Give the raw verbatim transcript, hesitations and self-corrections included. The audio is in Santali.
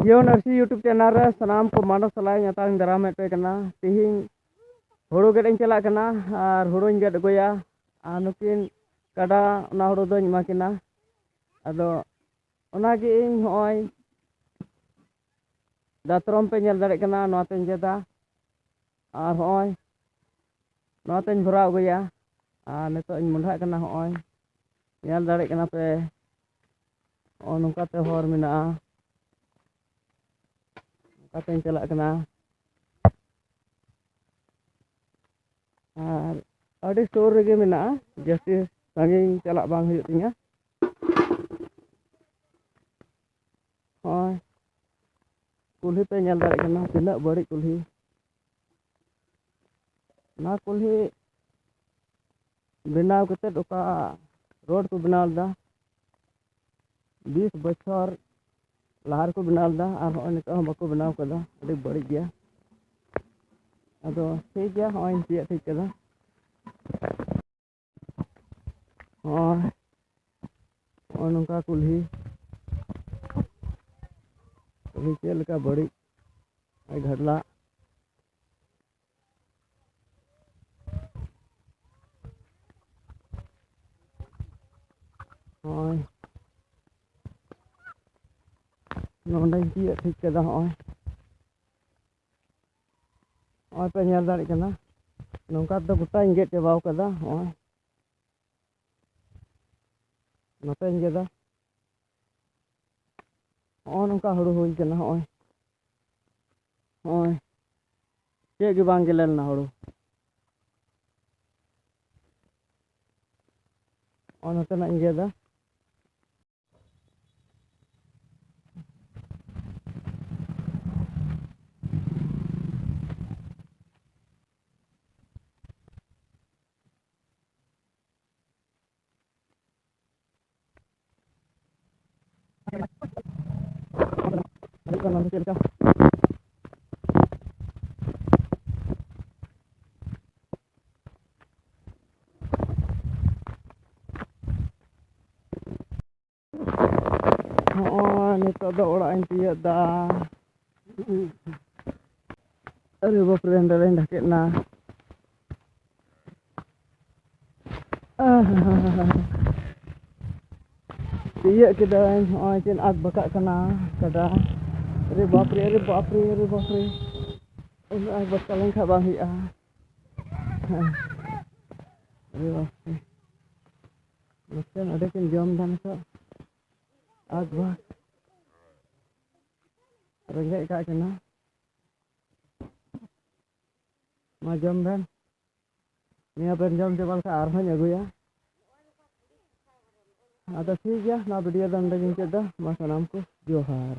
ᱡᱤᱭᱚᱱ ᱟᱹᱨᱥᱤ YouTube channel ᱨᱮ ᱥᱟᱱᱟᱢ ᱠᱚ ᱢᱟᱱᱚᱛ ᱥᱟᱞᱟᱜ ᱤᱧ ᱟᱛᱟᱝ ᱫᱟᱨᱟᱢᱮᱫ ᱯᱮ ᱠᱟᱱᱟ᱾ ᱛᱤᱦᱤᱧ ᱦᱩᱲᱩ ᱜᱮᱫ ᱤᱧ ᱪᱟᱞᱟᱜ ᱠᱟᱱᱟ ᱟᱨ ᱦᱩᱲᱩᱧ ᱜᱮᱫ ᱟᱹᱜᱩᱭᱟ᱾ ᱟᱨ ᱱᱩᱠᱤᱱ ᱠᱟᱰᱟ ᱚᱱᱟ ᱦᱩᱲᱩ ᱫᱚᱧ ᱮᱢᱟ ᱠᱤᱱᱟ᱾ ᱟᱫᱚ ᱚᱱᱟᱜᱮ ᱤᱧ ᱦᱚᱸᱜᱼᱚᱭ ᱫᱟᱛᱨᱚᱢ ᱯᱮ ᱧᱮᱞ ᱫᱟᱲᱮᱭᱟᱜ ᱠᱟᱱᱟ, ᱱᱚᱣᱟ ᱛᱮᱧ ᱜᱮᱫᱟ᱾ ᱟᱨ ᱦᱚᱸᱜᱼᱚᱭ ᱱᱚᱣᱟ ᱛᱮᱧ ᱵᱷᱚᱨᱟᱣ ᱟᱹᱜᱩᱭᱟ᱾ ᱟᱨ ᱱᱤᱛᱚᱜ ᱤᱧ ᱢᱚᱸᱰᱷᱟᱜ ᱠᱟᱱᱟ᱾ ᱦᱚᱸᱜᱼᱚᱭ ᱧᱮᱞ ᱫᱟᱲᱮᱭᱟᱜ ᱠᱟᱱᱟ ᱯᱮ, ᱦᱚᱸᱜᱼᱚ ᱱᱚᱝᱠᱟ ᱛᱮ ᱦᱚᱨ ᱢᱮᱱᱟᱜᱼᱟ, ᱱᱚᱝᱠᱟ ᱛᱮᱧ ᱪᱟᱞᱟᱜ ᱠᱟᱱᱟ᱾ ᱟᱨ ᱟᱹᱰᱤ ᱥᱩᱨ ᱨᱮᱜᱮ ᱢᱮᱱᱟᱜᱼᱟ, ᱡᱟᱹᱥᱛᱤ ᱥᱟᱺᱜᱤᱧ ᱪᱟᱞᱟᱜ ᱵᱟᱝ ᱦᱩᱭᱩᱜ ᱛᱤᱧᱟᱹ᱾ ᱦᱚᱸᱜᱼᱚᱭ ᱠᱩᱞᱦᱤ ᱯᱮ ᱧᱮᱞ ᱫᱟᱲᱮᱭᱟᱜ ᱠᱟᱱᱟ, ᱛᱤᱱᱟᱹᱜ ᱵᱟᱹᱲᱤᱡ ᱠᱩᱞᱦᱤ᱾ ᱱᱚᱣᱟ ᱠᱩᱞᱦᱤ ᱵᱮᱱᱟᱣ ᱠᱟᱛᱮᱫ ᱚᱠᱟ ᱨᱳᱰ ᱠᱚ ᱵᱮᱱᱟᱣ ᱞᱮᱫᱟ, ᱵᱤᱥ ᱵᱚᱪᱷᱚᱨ ᱞᱟᱦᱟ ᱨᱮᱠᱚ ᱵᱮᱱᱟᱣ ᱞᱮᱫᱟ, ᱟᱨ ᱦᱚᱸᱜᱼᱚᱭ ᱱᱤᱛᱚᱜ ᱦᱚᱸ ᱵᱟᱠᱚ ᱵᱮᱱᱟᱣ ᱠᱟᱫᱟ᱾ ᱟᱹᱰᱤ ᱵᱟᱹᱲᱤᱡ ᱜᱮᱭᱟ᱾ ᱟᱫᱚ ᱴᱷᱤᱠ ᱜᱮᱭᱟ, ᱦᱚᱸᱜᱼᱚᱭ ᱤᱧ ᱛᱤᱭᱟᱹᱜ ᱴᱷᱤᱠ ᱠᱟᱫᱟ᱾ ᱦᱚᱸᱜᱼᱚᱭ, ᱦᱚᱸᱜᱼᱚᱭ ᱱᱚᱝᱠᱟ ᱠᱩᱞᱦᱤ, ᱠᱩᱞᱦᱤ ᱪᱮᱫ ᱞᱮᱠᱟ ᱵᱟᱹᱲᱤᱡ, ᱟᱨ ᱜᱷᱟᱰᱞᱟᱜ᱾ ᱦᱚᱸᱜᱼᱚᱭ ᱱᱚᱸᱰᱮᱧ ᱛᱤᱭᱟᱹᱜ ᱴᱷᱤᱠ ᱠᱮᱫᱟ᱾ ᱦᱚᱸᱜᱼᱚᱭ, ᱦᱚᱸᱜᱼᱚᱭ ᱯᱮ ᱧᱮᱞ ᱫᱟᱲᱮᱭᱟᱜ ᱠᱟᱱᱟ, ᱱᱚᱝᱠᱟ ᱛᱮᱫᱚ ᱜᱚᱴᱟᱧ ᱜᱮᱫ ᱪᱟᱵᱟᱣ ᱠᱟᱫᱟ᱾ ᱦᱚᱸᱜᱼᱚᱭ ᱱᱚᱛᱮᱧ ᱜᱮᱫᱟ᱾ ᱦᱚᱸᱜᱼᱚ ᱱᱚᱝᱠᱟ ᱦᱩᱲᱩ ᱦᱩᱭ ᱠᱟᱱᱟ᱾ ᱦᱚᱸᱜᱼᱚᱭ, ᱦᱚᱸᱜᱼᱚᱭ ᱪᱮᱫ ᱜᱮ ᱵᱟᱝ ᱜᱮᱞᱮ ᱞᱮᱱᱟ ᱦᱩᱲᱩ᱾ ᱦᱚᱸᱜᱼᱚ ᱱᱚᱛᱮᱱᱟᱜ ᱤᱧ ᱜᱮᱫᱟ᱾ ᱦᱚᱸᱜᱼᱚᱭ ᱱᱤᱛᱚᱜ ᱫᱚ ᱚᱲᱟᱜ ᱤᱧ ᱛᱤᱭᱟᱹᱜ ᱫᱟ᱾ ᱟᱨᱮ ᱵᱟᱯᱨᱮ, ᱦᱟᱸᱰᱮ ᱨᱮᱧ ᱰᱷᱟᱠᱮᱫ ᱱᱟ᱾ ᱟᱦᱟ᱾ ᱛᱤᱭᱟᱹᱜ ᱠᱮᱫᱟᱹᱧ, ᱱᱚᱜᱼᱚᱭ ᱪᱮᱫ ᱟᱸᱠ ᱵᱟᱠᱟᱜ ᱠᱟᱱᱟ ᱠᱟᱰᱟ᱾ ᱟᱨᱮ ᱵᱟᱯᱨᱮ, ᱟᱨᱮ ᱵᱟᱯᱨᱮ, ᱟᱨᱮ ᱵᱟᱯᱨᱮ᱾ ᱩᱱᱟᱹᱜ ᱟᱸᱠ ᱵᱟᱠᱟ ᱞᱮᱱᱠᱷᱟᱱ ᱵᱟᱝ ᱦᱩᱭᱩᱜᱼᱟ᱾ ᱦᱮᱸ᱾ ᱟᱨᱮ ᱵᱟᱯᱨᱮ᱾ ᱱᱚᱛᱮ ᱱᱚᱰᱮ ᱠᱤᱱ ᱡᱚᱢ ᱫᱟ ᱱᱤᱛᱚᱜ᱾ ᱟᱸᱠ ᱵᱟᱠ᱾ ᱨᱮᱸᱜᱮᱡ ᱠᱟᱜ ᱠᱤᱱᱟ᱾ ᱢᱟ ᱡᱚᱢ ᱵᱮᱱ᱾ ᱱᱤᱭᱟᱹ ᱵᱮᱱ ᱡᱚᱢ ᱪᱟᱵᱟ ᱞᱮᱠᱷᱟᱱ ᱟᱨᱦᱚᱸᱧ ᱟᱹᱜᱩᱭᱟ᱾ ᱟᱫᱚ ᱴᱷᱤᱠ ᱜᱮᱭᱟ, ᱱᱚᱣᱟ video ᱫᱚ ᱱᱚᱰᱮ ᱜᱤᱧ ᱢᱩᱪᱟᱹᱫ ᱫᱟ᱾ ᱢᱟ ᱥᱟᱱᱟᱢ ᱠᱚ ᱡᱚᱦᱟᱨ᱾